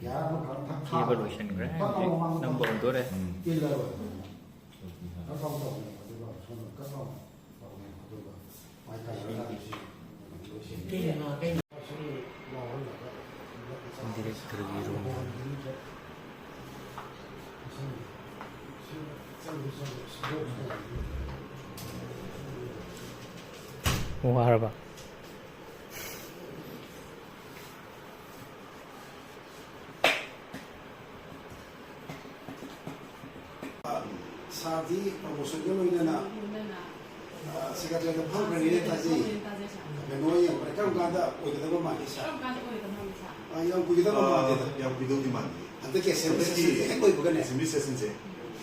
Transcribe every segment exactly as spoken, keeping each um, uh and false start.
ꯀꯦꯕ ꯂꯣꯏꯁꯤꯟꯈ꯭ꯔꯦ꯫ ꯍꯧꯖꯤꯛ ꯅꯝꯕ ꯍꯧꯗꯣꯔꯦ꯫ ꯎꯝ꯫ ꯗꯤꯔꯦꯛꯇꯔꯒꯤ ꯔꯨꯝ꯫ ꯋꯥꯔꯕ? ꯁꯥꯔꯗꯤ ꯄ꯭ꯔꯃꯣꯁꯟꯒ ꯂꯣꯏꯅꯅ, ꯂꯣꯏꯅꯅ꯫ ꯑ, ꯁꯦꯀ꯭ꯔꯦꯇꯔꯤꯌꯦꯠꯇ ꯐꯝꯈ꯭ꯔꯅꯤꯅ ꯇꯥꯖꯩ꯫ ꯐꯝꯈ꯭ꯔꯅꯤꯅ ꯇꯥꯖꯩ, ꯁꯥꯔ꯫ ꯀꯩꯅꯣ ꯌꯦꯡꯕꯗ ꯀꯔꯝ ꯀꯥꯟꯗ ꯑꯣꯏꯒꯗꯕ ꯃꯥꯟꯒꯦ, ꯁꯥꯔ? ꯀꯔꯝ ꯀꯥꯟꯗ ꯑꯣꯏꯒꯗꯕ ꯃꯥꯟꯒꯦ, ꯁꯥꯔ? ꯑ, ꯌꯥꯝ ꯀꯨꯏꯒꯗꯕ ꯑ, ꯃꯥꯟꯗꯦꯗ꯫ ꯌꯥꯝ ꯀꯨꯏꯗꯧꯗꯤ ꯃꯥꯟꯗꯦ꯫ ꯍꯟꯗꯛꯀꯤ ꯑꯦꯁꯦꯝꯕ꯭ꯂꯤ ꯍꯟꯗꯛꯀꯤ ꯁꯦꯁꯟꯁꯦ ꯍꯦꯛ ꯂꯣꯏꯕꯒꯅꯦ? ꯑꯦꯁꯦꯝꯕ꯭ꯂꯤ ꯁꯦꯁꯟꯁꯦ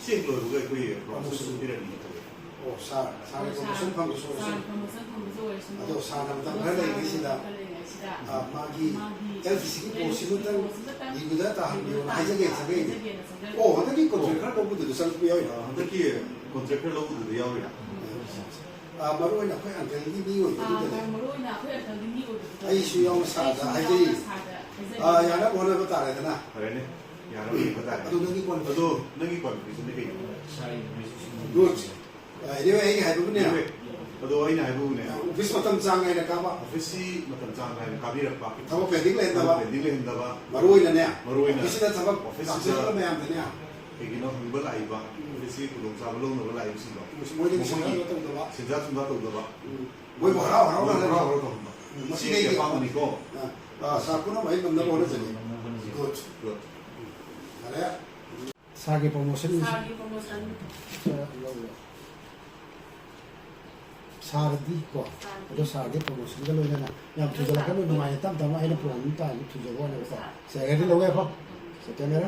ꯁꯤ ꯍꯦꯛ ꯂꯣꯏꯕꯒ ꯑꯩꯈꯣꯏ ꯄ꯭ꯔꯃꯣꯁꯟ ꯄ꯭ꯔꯃꯣꯁꯟ ꯄꯤꯔꯛꯅꯤ꯫ ꯑꯣ, ꯁꯥꯔ, ꯁꯥꯔꯒꯤ ꯑꯣ, ꯄ꯭ꯔꯃꯣꯁꯟ ꯁꯥꯔ, ꯐꯪꯕꯁꯨ ꯑꯣꯏꯔꯁꯅꯨ꯫ ꯁꯥꯔ, ꯄ꯭ꯔꯃꯣꯁꯟ ꯐꯪꯕꯁꯨ ꯑꯣꯏꯔꯁꯅꯨ꯫ ꯑꯗꯣ ꯁꯥꯔꯅ ꯃꯇꯝ ꯑꯗꯣ ꯈꯔ ꯁꯥꯔꯅ ꯂꯩꯔꯤꯉꯩꯁꯤꯗ, ꯃꯇꯝ ꯈꯔ ꯂꯩꯔꯤꯉꯩꯁꯤꯗ, ꯑ, ꯃꯥꯒꯤ ꯃꯥꯒꯤ ꯑꯦꯜ ꯗꯤ ꯁꯤꯒꯤ ꯑꯦꯜ ꯗꯤ ꯁꯤꯒꯤ ꯄꯣꯁꯁꯤꯃꯇꯪ ꯄꯣꯁꯁꯤꯃꯇꯪ ꯔꯤꯒꯨꯂꯔ ꯇꯥꯍꯟꯕꯤꯌꯣꯅ ꯔꯤꯒꯨꯂꯔ ꯍꯥꯏꯖꯒꯦ, ꯇꯥꯍꯟꯕꯤꯌꯣꯅ ꯍꯥꯏꯖꯒꯦ꯫ ꯍꯥꯏꯖꯒꯦꯅ ꯍꯥꯏꯖꯒꯦ꯫ ꯑꯣ, ꯍꯟꯗꯛꯀꯤ ꯀꯣꯟꯇ꯭ꯔꯦꯛ ꯑꯣ꯫ ꯈꯔ ꯂꯧꯕꯗꯨꯗ ꯆꯪꯉꯛꯄ ꯌꯥꯎꯔꯤꯔꯥ? ꯑ, ꯍꯟꯗꯛꯀꯤ ꯀꯣꯟꯇ꯭ꯔꯦꯛ ꯈꯔ ꯂꯧꯕꯗꯨꯗ ꯌꯥꯎꯔꯤꯔꯥ? ꯎꯝ꯫ ꯑ, ꯃꯔꯨ ꯑꯣꯏꯅ ꯑꯩꯈꯣꯏ ꯑꯪꯀꯜꯒꯤ ꯃꯤ ꯑ, ꯑꯣꯏꯕꯗꯨꯗꯅꯦ꯫ ꯃꯔꯨ ꯑꯣꯏꯅ ꯑꯩꯈꯣꯏ ꯑꯪꯀꯜꯒꯤ ꯃꯤ ꯑꯣꯏꯕꯗꯨꯗꯅꯦ꯫ ꯑꯩꯁꯨ ꯌꯥꯎꯅ ꯁꯥꯔꯗ ꯑꯩꯁꯨ ꯍꯥꯏꯖꯔꯤ꯫ ꯌꯥꯎꯅ ꯁꯥꯔꯗ ꯍꯥꯏꯖꯔꯤ꯫ ꯑ, ꯌꯥꯅꯕ ꯍꯣꯠꯅꯕ ꯇꯥꯔꯦꯗꯅ꯫ ꯐꯔꯦꯅꯦ꯫ ꯌꯥꯅꯕ ꯌꯦꯡꯕ ꯇꯥꯔꯦ꯫ ꯑꯗꯣ ꯅꯪꯒꯤ ꯀ꯭ꯋꯥꯂꯤꯐꯤꯀꯦꯁꯟ ꯑꯗꯣ ꯅꯪꯒꯤ ꯀ꯭ꯋꯥꯂꯤꯐꯤꯀꯦꯁꯟꯗꯤ ꯀꯩꯅꯣ? ꯒꯨꯗ꯫ ꯑ, anyway, ꯑꯩ ꯍꯥꯏꯕꯕꯨꯅꯦ꯫ Anyway, ꯑꯗꯣ ꯑꯩꯅ ꯍꯥꯏꯕꯕꯨꯅꯦ꯫ ꯑ, ꯑꯣꯐꯤꯁ ꯃꯇꯝ ꯆꯥꯡ ꯅꯥꯏꯅ ꯀꯥꯕ꯫ ꯑꯣꯐꯤꯁꯁꯤ ꯃꯇꯝ ꯆꯥꯡ ꯅꯥꯏꯅ ꯀꯥꯕꯤꯔꯛꯄ꯫ ꯊꯕꯛ pending ꯂꯩꯍꯟꯗꯕ꯫ ꯊꯕꯛ pending ꯂꯩꯍꯟꯗꯕ꯫ ꯃꯔꯨ ꯑꯣꯏꯅꯅꯦ, ꯃꯔꯨ ꯑꯣꯏꯅ ꯑꯣꯐꯤꯁꯁꯤꯗ ꯊꯕꯛ ꯑꯣꯐꯤꯁꯁꯤꯗ ꯂꯥꯛꯆꯔꯤꯕ ꯃꯌꯥꯝꯗꯅꯦ꯫ ꯀꯩꯒꯤꯅꯣ ꯍꯪꯕ ꯂꯥꯛꯏꯕ, ꯎꯝ꯫ ꯑꯣꯐꯤꯁꯀꯤ ꯈꯨꯗꯣꯡꯆꯥꯕ ꯂꯧꯅꯕ ꯂꯥꯛꯏꯕꯁꯤꯡꯗꯣ꯫ ꯃꯣꯏꯗꯒꯤ ꯃꯈꯣꯏꯒꯤ ꯁꯦꯟꯖꯥ ꯊꯨꯝꯖꯥ ꯇꯧꯗꯕ꯫ ꯎꯝ꯫ ꯃꯣꯏꯕꯨ ꯍꯔꯥꯎ ꯍꯔꯥꯎꯅ ꯃꯣꯏꯕꯨ ꯍꯔꯥꯎ ꯍꯔꯥꯎ ꯇꯧꯍꯟꯕ꯫ ꯎꯝ, ꯃꯁꯤ ꯁꯤꯒꯤ ꯑꯩꯒꯤ ꯑꯄꯥꯝꯕꯅꯤꯀꯣ꯫ ꯑ, ꯑ, ꯁꯥꯔ ꯄꯨꯝꯅꯃꯛ ꯑꯩ ꯉꯝꯅꯕ ꯍꯣꯠꯅꯖꯒꯦ꯫ ꯉꯝꯅꯕ ꯍꯣꯠꯅꯖꯒꯦ꯫ Good꯫ Good꯫ ꯌꯥꯔꯦ꯫ ꯁꯥꯔꯒꯤ ꯄ꯭ꯔꯃꯣꯁꯟ꯫ ꯁꯥꯔꯒꯤ ꯄ꯭ꯔꯃꯣꯁꯟ꯫ ꯁꯥꯔ ꯂꯧꯔꯣ꯫ ꯁꯥꯔꯗꯤ ꯀꯣ꯫ ꯁꯥꯔꯗꯤ꯫ ꯑꯗꯣ ꯁꯥꯔꯗꯤ ꯄ꯭ꯔꯃꯣꯁꯟꯒ ꯂꯣꯏꯅꯅ ꯌꯥꯝ ꯑꯗꯣ ꯊꯨꯖꯜꯂꯛꯀꯅꯨ, ꯁꯥꯔꯗꯤ꯫ ꯅꯨꯡꯉꯥꯏꯅ ꯇꯞ ꯇꯞꯅ ꯑꯩꯅ ꯄ꯭ꯔꯣꯕ꯭ꯂꯦꯝ ꯇꯥꯔꯗꯤ ꯊꯨꯖꯕ ꯋꯥꯅꯦꯕꯀꯣ꯫ ꯁꯥꯔ꯫ ꯁꯦꯀ꯭ꯔꯦꯇꯔꯤ ꯂꯧꯋꯦꯀꯣ꯫ ꯎꯝ꯫ ꯁꯦꯀ꯭ꯔꯦꯇꯔꯤ꯫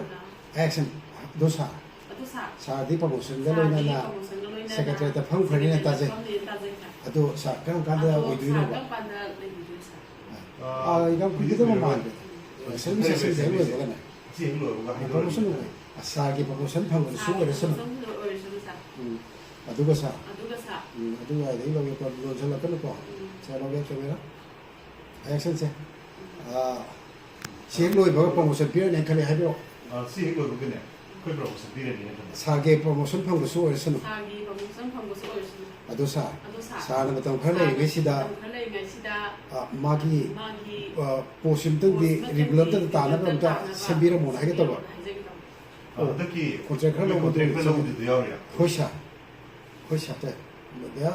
ꯑꯦꯛꯁꯟ꯫ ꯑꯗꯣ ꯁꯥꯔ꯫ ꯑꯗꯣ ꯁꯥꯔ꯫ ꯁꯥꯔꯗꯤ ꯄ꯭ꯔꯃꯣꯁꯟꯒ ꯁꯥꯔꯗꯤ ꯂꯣꯏꯅꯅ ꯄ꯭ꯔꯃꯣꯁꯟꯒ ꯂꯣꯏꯅꯅ ꯁꯦꯀ꯭ꯔꯦꯇꯔꯤꯗ ꯐꯝꯈ꯭ꯔꯅꯤꯅ ꯁꯦꯀ꯭ꯔꯦꯇꯔꯤꯗ ꯇꯥꯖꯩ꯫ ꯐꯝꯅꯦꯅ ꯇꯥꯖꯩ, ꯁꯥꯔ꯫ ꯑꯗꯣ ꯁꯥꯔ ꯀꯔꯝ ꯀꯥꯟꯗ ꯑꯗꯣ ꯑꯣꯏꯗꯣꯏꯅꯣꯕ? ꯁꯥꯔ ꯀꯔꯝ ꯀꯥꯟꯗ ꯂꯩꯕꯤꯗꯣꯏꯅꯣ, ꯁꯥꯔ? ꯑꯥ, ꯌꯥꯝ ꯀꯨꯏꯒꯗꯕ ꯃꯥꯟꯗꯦ꯫ ꯁꯦꯀ꯭ꯔꯦꯇꯔꯤ ꯁꯦꯁꯟꯁꯦ ꯍꯦꯛ ꯂꯣꯏꯕꯒꯅꯦ꯫ ꯁꯤ ꯍꯦꯛ ꯂꯣꯏꯕꯒ ꯄ꯭ꯔꯃꯣꯁꯟ ꯍꯥꯏꯗꯣꯔꯛꯑꯅꯤ꯫ ꯑꯣꯏ꯫ ꯁꯥꯔꯒꯤ ꯄ꯭ꯔꯃꯣꯁꯟ ꯐꯪꯕꯗꯨꯁꯨ ꯁꯥꯔꯒꯤ ꯑꯣꯏꯔꯁꯅꯨ꯫ ꯄ꯭ꯔꯃꯣꯁꯟ ꯑꯣꯏꯔꯁꯅꯨ, ꯁꯥꯔ꯫ ꯎꯝ꯫ ꯑꯗꯨꯒ ꯁꯥꯔ꯫ ꯑꯗꯨꯒ ꯁꯥꯔ꯫ ꯎꯝ, ꯑꯗꯨ ꯋꯥꯏꯗꯒꯤ ꯂꯧꯒꯦ, ꯂꯣꯟꯁꯤꯜꯂꯛꯀꯅꯨꯀꯣ꯫ ꯎꯝ꯫ ꯁꯥꯔ, ꯂꯧꯒꯦ, ꯀꯦꯃꯦꯔꯥ꯫ ꯑꯦꯛꯁꯟꯁꯦ꯫ ꯎꯝ꯫ ꯑꯥ, ꯁꯤ ꯍꯦꯛ ꯂꯣꯏꯕꯒ promotion ꯄꯤꯔꯅꯤ ꯈꯜꯂꯤ, ꯍꯥꯏꯕꯤꯔꯛꯑꯣ꯫ ꯑ, ꯁꯤ ꯍꯦꯛ ꯂꯣꯏꯕꯒꯅꯦ, ꯑꯩꯈꯣꯏ promotion ꯄꯤꯔꯅꯤꯅ ꯈꯜꯂꯤ꯫ ꯁꯥꯔꯒꯤ promotion ꯐꯪꯕꯁꯨ ꯑꯣꯏꯔꯁꯅꯨ꯫ ꯁꯥꯔꯒꯤ promotion ꯐꯪꯕꯁꯨ ꯑꯣꯏꯔꯁꯅꯨ꯫ ꯑꯗꯣ ꯁꯥꯔ, ꯑꯗꯣ ꯁꯥꯔ, ꯁꯥꯔꯅ ꯃꯇꯝ ꯈꯔ ꯁꯥꯔꯅ ꯂꯩꯔꯤꯉꯩꯁꯤꯗ, ꯃꯇꯝ ꯈꯔ ꯂꯩꯔꯤꯉꯩꯁꯤꯗ, ꯑ, ꯃꯥꯒꯤ, ꯃꯥꯒꯤ ꯑ, post ꯑꯝꯇꯪꯗꯤ post ꯑꯝꯇꯪꯗꯤ regular ꯑꯝꯇꯗ regular ꯇꯥꯅꯕ ꯑꯝꯇ ꯇꯥꯅꯕ ꯁꯦꯝꯕꯤꯔꯝꯃꯣꯅ ꯍꯥꯏꯒꯦ ꯇꯧꯕ꯫ ꯁꯦꯝꯕꯤꯔꯝꯃꯣꯅ ꯍꯥꯏꯖꯒꯦ ꯇꯧꯕ꯫ ꯑ, ꯍꯟꯗꯛꯀꯤ ꯀꯣꯟꯇ꯭ꯔꯦꯛ ꯈꯔ ꯑꯩꯈꯣꯏ ꯂꯧꯕꯗꯨ ꯀꯣꯟꯇ꯭ꯔꯦꯛ ꯈꯔ ꯂꯧꯕꯗꯨꯗ ꯌꯥꯎꯔꯤꯔꯥ? ꯍꯣꯏ ꯁꯥꯔ, ꯍꯣꯏ ꯁꯥꯔ, ꯇꯥꯏ꯫ ꯑꯗ,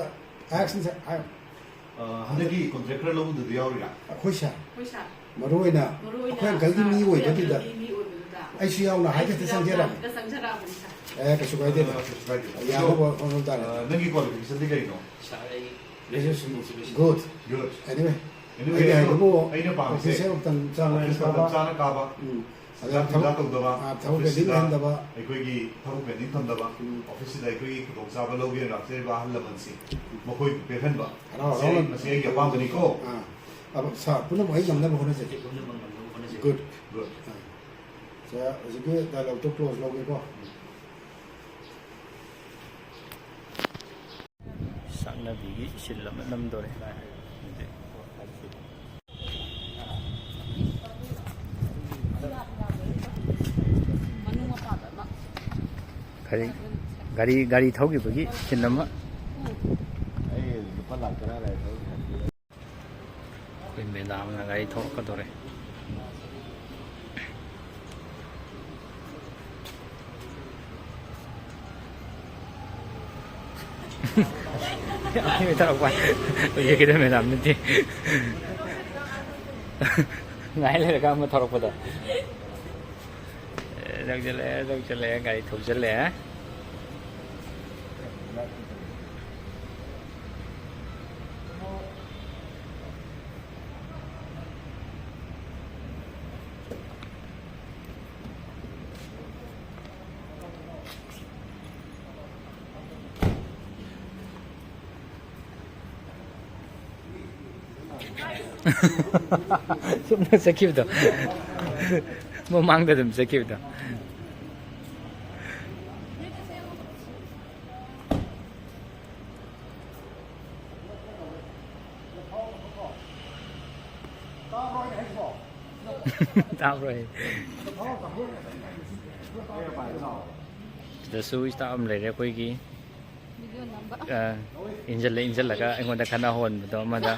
ꯑ, ꯍꯟꯗꯛꯀꯤ ꯀꯣꯟꯇ꯭ꯔꯦꯛ ꯈꯔ ꯂꯧꯕꯗꯨꯗ ꯌꯥꯎꯔꯤꯔꯥ? ꯑꯩꯈꯣꯏ ꯁꯥꯔ, ꯑꯩꯈꯣꯏ ꯁꯥꯔ, ꯃꯔꯨ ꯑꯣꯏꯅ ꯃꯔꯨ ꯑꯣꯏꯅ ꯑꯩꯈꯣꯏ ꯑꯪꯀꯜꯒꯤ ꯃꯤ ꯑꯩꯈꯣꯏ ꯑꯣꯏꯕꯗꯨꯗ ꯑꯪꯀꯜꯒꯤ ꯃꯤ ꯑꯣꯏꯕꯗꯨꯗ ꯑꯩꯁꯨ ꯌꯥꯎꯅ ꯍꯥꯏꯐꯦꯠꯇ ꯑꯩꯁꯨ ꯌꯥꯎꯅ ꯆꯪꯖꯔꯝꯃꯤ꯫ ꯍꯥꯏꯐꯦꯠꯇ ꯆꯪꯖꯔꯛꯑꯕꯅꯤ ꯁꯥꯔ꯫ ꯑꯦ, ꯀꯩꯁꯨ ꯀꯥꯏꯗꯦꯗ꯫ ꯑ, ꯀꯩꯁꯨ ꯀꯥꯏꯗꯦ꯫ ꯌꯥꯅꯕ ꯍꯣꯠꯅꯕ ꯇꯥꯔꯦ꯫ ꯑ, ꯅꯪꯒꯤ qualificationꯗꯤ ꯀꯔꯤꯅꯣ? ꯁꯥꯔ, ꯑꯩ graduation ꯂꯣꯏꯁꯤꯜꯂꯦ꯫ Good. Good. Anyway, anyway, ꯑꯩꯅ ꯑꯗꯣ ꯍꯥꯏꯕꯕꯨ ꯑꯩꯅ ꯄꯥꯝꯃꯤꯁꯦ office ꯃꯇꯝ ꯆꯥꯡ ꯅꯥꯏꯅ office ꯃꯇꯝ ꯀꯥꯕ, ꯆꯥꯅ ꯀꯥꯕ, ꯎꯝ, ꯑꯗ ꯆꯤꯟꯖꯥꯛ ꯊꯕꯛ, ꯊꯤꯟꯖꯥꯛ ꯇꯧꯗꯕ, ꯑ, ꯊꯕꯛ officeꯁꯤꯗ pending ꯊꯝꯗꯕ꯫ ꯑꯩꯈꯣꯏꯒꯤ ꯊꯕꯛ pending ꯊꯝꯗꯕ, ꯎꯝ꯫ Officeꯁꯤꯗ ꯑꯩꯈꯣꯏꯒꯤ ꯈꯨꯗꯣꯡꯆꯥꯕ ꯂꯧꯒꯦꯅ ꯂꯥꯛꯆꯔꯤꯕ ꯑꯍꯜ ꯂꯃꯟꯁꯤꯡ, ꯃꯈꯣꯏꯕꯨ ꯄꯦꯜꯍꯟꯕ꯫ ꯍꯔꯥꯎ ꯃꯁꯤ ꯑꯩ, ꯍꯔꯥꯎꯅ꯫ ꯃꯁꯤ ꯑꯩꯒꯤ ꯑꯄꯥꯝꯕꯅꯤꯀꯣ꯫ ꯑ, ꯑ, ꯁꯥꯔ, ꯄꯨꯝꯅꯃꯛ ꯑꯩ ꯉꯝꯅꯕ ꯍꯣꯠꯅꯖꯒꯦ꯫ ꯄꯨꯝꯅꯃꯛ ꯉꯝꯅꯕ ꯍꯣꯠꯅꯖꯒꯦ꯫ Good. Good. ꯑ, ꯁꯥꯔ, ꯍꯧꯖꯤꯛꯀꯤ dialogueꯇꯣ close ꯂꯧꯒꯦꯀꯣ꯫ ꯆꯠꯅꯕꯤꯒꯤ ꯏꯆꯤꯜ ꯑꯃ ꯅꯝꯗꯣꯔꯦ꯫ ꯒꯥꯔꯤ, ꯒꯥꯔꯤ, ꯒꯥꯔꯤ ꯊꯧꯈꯤꯕꯒꯤ ꯏꯆꯤꯜ ꯑꯃ꯫ ꯑꯩ ꯂꯨꯄꯥ ꯂꯥꯛ ꯇꯔꯥ ꯂꯩꯔꯦ꯫ ꯑꯩꯈꯣꯏ ꯃꯦꯗꯥꯝꯅ ꯒꯥꯔꯤ ꯊꯧꯔꯛꯀꯗꯧꯔꯦ꯫ ꯑꯩꯈꯣꯏ ꯊꯧꯔꯛꯄ꯫ ꯍꯧꯖꯤꯛꯀꯤꯗꯣ ꯃꯦꯗꯥꯝ ꯅꯠꯇꯦ꯫ ꯉꯥꯏ ꯂꯩꯔꯒ ꯑꯃ ꯊꯧꯔꯛꯄꯗꯣ꯫ ꯑꯦ, ꯊꯧꯖꯤꯜꯂꯛꯑꯦ, ꯊꯧꯖꯤꯜꯂꯛꯑꯦ, ꯒꯥꯔꯤ ꯊꯧꯖꯤꯜꯂꯛꯑꯦ꯫ ꯆꯨꯝꯅ ꯆꯠꯈꯤꯕꯗꯣ꯫ ꯃꯃꯥꯡꯗ ꯑꯗꯨꯝ ꯆꯠꯈꯤꯕꯗꯣ꯫ ꯇꯥꯕ꯭ꯔꯣ? ꯁꯤꯗꯁꯨ staff ꯑꯃ ꯂꯩꯔꯦ ꯑꯩꯈꯣꯏꯒꯤ꯫ ꯑ, ꯏꯟꯖꯜꯂ ꯏꯟꯖꯜꯂꯒ ꯑꯩꯉꯣꯟꯗ ꯈꯠꯅ ꯍꯧꯍꯟꯕꯗꯣ ꯑꯃꯗ꯫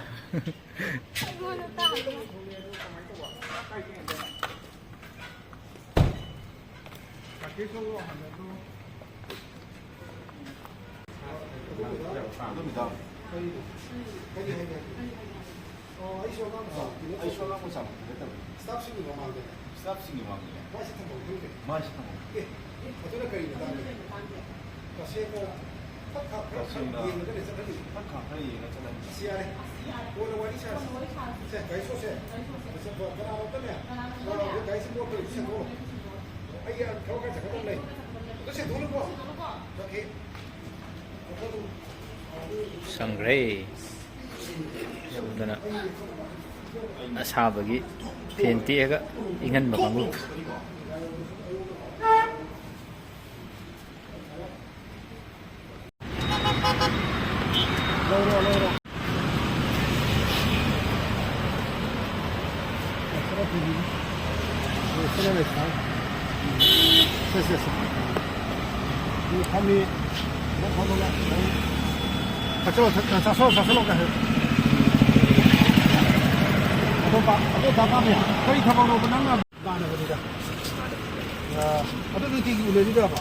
ꯑꯗꯨꯝꯕꯗ ꯀꯔꯤ, ꯀꯔꯤ ꯍꯥꯏꯅꯒꯦ? ꯑꯣ, ꯑꯩꯁꯨ ꯑꯉꯥꯡ ꯃꯆꯥ ꯅꯠꯇꯕꯅꯤ꯫ ꯑꯩꯁꯨ ꯑꯉꯥꯡ ꯃꯆꯥꯃꯛꯇꯤ ꯅꯠꯇꯕꯅꯤ꯫ Staffꯁꯤꯡꯒꯤ ꯃꯃꯥꯡꯗꯅꯦ꯫ Staffꯁꯤꯡꯒꯤ ꯃꯃꯥꯡꯗꯅꯦ꯫ ꯃꯥꯏꯁꯦ ꯊꯝꯐꯝ ꯈꯪꯗꯦ꯫ ꯃꯥꯏꯁꯦ ꯊꯝꯐꯝ ꯈꯪꯗꯦ꯫ ꯑꯦ, ꯑꯗꯨꯅ ꯀꯔꯤ ꯃꯇꯥꯡꯗꯅꯣ? ꯇꯁꯦꯡꯅ ꯐꯛ ꯈꯥ ꯈꯔ ꯇꯁꯦꯡꯅ ꯌꯦꯡꯉꯒꯅꯦ ꯆꯠꯍꯜꯂꯤꯁꯦ꯫ ꯐꯛ ꯈꯥ ꯈꯔ ꯌꯦꯡꯉ ꯆꯠꯍꯜꯂꯤꯁꯦ꯫ ꯑꯁ, ꯌꯥꯔꯦ꯫ ꯀꯣꯟꯅ ꯋꯥꯔꯤ ꯁꯥꯔꯁꯤ꯫ ꯁꯦ, ꯒꯥꯔꯤ ꯁꯣꯁꯦ꯫ ꯀꯅꯥꯅꯣꯝꯇꯅꯦ, ꯒꯥꯔꯤꯁꯤ ꯃꯣꯠꯄ ꯁꯦꯡꯗꯣꯛꯑꯣ꯫ ꯑꯩ ꯊꯕꯛ ꯈꯔ ꯆꯠꯀꯗꯕ ꯂꯩ꯫ ꯑꯗꯨ ꯁꯦꯡꯗꯣꯛꯎꯅꯨꯀꯣ꯫ ꯆꯠꯈꯤ꯫ ꯁꯪꯈ꯭ꯔꯦ꯫ ꯁꯣꯝꯗꯅ ꯑꯁꯥꯕꯒꯤ fan ꯇꯦꯛꯑꯒ ꯏꯪꯍꯟꯕ ꯀꯥꯡꯕꯨ꯫ ꯂꯧꯔꯣ, ꯂꯧꯔꯣ꯫ ꯁꯦ, ꯁꯦ, ꯁꯦ꯫ ꯐꯝꯃꯤ꯫ ꯐꯝꯃꯒ ꯆꯥꯁꯜꯂꯣ, ꯆꯥꯁꯜꯂꯣ, ꯆꯥꯁꯜꯂꯣ꯫ ꯑꯇꯣꯞꯄ, ꯑꯇꯣꯞꯄ ꯄꯥꯝꯃꯤ꯫ ꯀꯔꯤ ꯊꯕꯛꯅꯣꯕ ꯅꯪꯅ? ꯏꯃꯥꯟꯅꯕꯅꯤꯗ꯫ ꯑ, ꯑꯗꯨ ꯅꯨꯡꯇꯤꯒꯤ ꯎꯅꯔꯤꯔꯕ?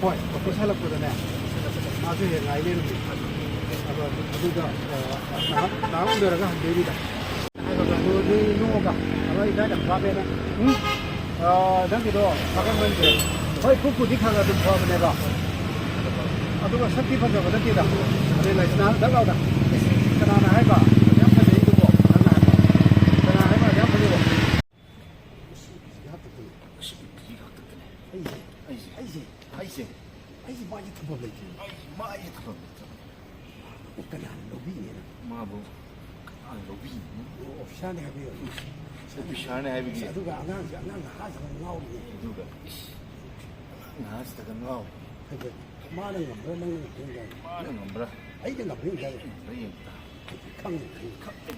ꯍꯣꯏ, ꯑꯣꯐꯤꯁ ꯍꯜꯂꯛꯄꯗꯅꯦ꯫ ꯃꯥꯁꯨ ꯍꯦꯛ ꯉꯥꯏ ꯂꯩꯔꯝꯃꯤ꯫ ꯑꯗꯣ ꯑꯗꯨꯒ, ꯑ, ꯉꯥꯏꯍꯥꯛ, ꯉꯥꯏꯍꯥꯛ ꯎꯅꯔꯒ ꯍꯟꯗꯣꯏꯅꯤꯗ꯫ ꯍꯥꯏꯕꯒ ꯑꯗꯨ ꯅꯣꯏ ꯅꯣꯛꯑꯒ, ꯑꯗꯣ ꯑꯩ ꯏꯀꯥꯏꯗꯕ ꯀꯥꯞꯄꯦꯅ꯫ ꯎꯝ? ꯑ, ꯅꯪꯒꯤꯗꯣ ꯊꯥꯒꯠꯃꯟꯗ꯭ꯔꯦ꯫ ꯍꯣꯏ, ꯄꯨꯛꯄꯨꯗꯤ ꯈꯔ ꯈꯔ ꯑꯗꯨꯝ ꯐꯕꯅꯦꯕ꯫ ꯑꯗꯨꯒ ꯁꯛꯇꯤ ꯐꯖꯕ ꯅꯠꯇꯦꯗ꯫ ꯑꯗꯩ ꯂꯩꯁꯅꯥ ꯗꯛ ꯂꯥꯎꯗ꯫ ꯀꯅꯥꯅ ꯍꯥꯏꯕ? ꯌꯥꯝ ꯐꯖꯩꯗꯨꯕꯣ꯫ ꯅꯪꯅ ꯍꯥꯏꯕ꯫ ꯀꯅꯥ ꯍꯥꯏꯕ ꯌꯥꯝ ꯐꯖꯩꯕꯣ? ꯃꯁꯤ ꯅꯨꯄꯤꯁꯤꯒꯤ ꯍꯥꯛꯇꯛꯇꯅꯦ꯫ ꯃꯁꯤ ꯅꯨꯄꯤꯁꯤꯒꯤ ꯍꯥꯛꯇꯛꯇꯅꯦ꯫ ꯑꯩꯁꯦ, ꯑꯩꯁꯦ, ꯑꯩꯁꯦ, ꯑꯩꯁꯦ, ꯑꯩꯁꯦ ꯃꯥꯒꯤ ꯊꯝꯐꯝ ꯂꯩꯇꯦ꯫ ꯑꯩꯁꯦ ꯃꯥꯒꯤ ꯊꯝꯐꯝ ꯂꯩꯇ꯭ꯔꯕꯅꯦ꯫ ꯀꯅꯥꯅ ꯂꯧꯕꯤꯅꯦꯅ? ꯃꯥꯕꯨ ꯀꯅꯥꯅ ꯂꯧꯕꯤꯅꯤ? ꯑꯣꯐꯤꯁꯥꯔꯅꯦ ꯍꯥꯏꯕꯤꯌꯨ꯫ ꯑꯣꯐꯤꯁꯥꯔꯅꯦ ꯍꯥꯏꯕꯤꯒꯦ꯫ ꯑꯁ, ꯑꯗꯨꯒ ꯑꯉꯥꯡꯁꯦ, ꯑꯉꯥꯡ ꯅꯍꯥꯁꯤꯡꯅ ꯉꯥꯎꯔꯤꯅꯦ꯫ ꯑꯗꯨꯒ, ꯏꯁ, ꯑꯉꯥꯡ ꯅꯍꯥꯁꯤꯗꯒ ꯉꯥꯎꯔꯤꯅꯦ꯫ ꯑꯗꯨ ꯃꯥꯅ ꯉꯝꯕ꯭ꯔꯥ, ꯅꯪꯅ ꯉꯝꯕ꯭ꯔꯥ ꯌꯦꯡ ꯇꯥꯔꯦ꯫ ꯃꯥꯅ ꯉꯝꯕ꯭ꯔꯥ? ꯑꯩꯅ ꯉꯝꯕ꯭ꯔꯥ ꯌꯦꯡ ꯇꯥꯔꯦ꯫ ꯑꯩꯅ ꯉꯝꯕ꯭ꯔꯥ ꯌꯦꯡ ꯇꯥꯔꯦ꯫ ꯑꯩ ꯈꯪꯉꯦ, ꯈꯪꯉꯦ꯫ ꯈꯪꯉꯦ꯫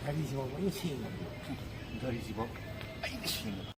ꯒꯥꯔꯤꯁꯤꯐꯥꯎ ꯂꯣꯏꯅ ꯁꯦꯡꯉꯕꯅꯤ꯫ ꯒꯥꯔꯤꯁꯤꯐꯥꯎ ꯑꯩꯅ ꯁꯦꯡꯉꯕ꯫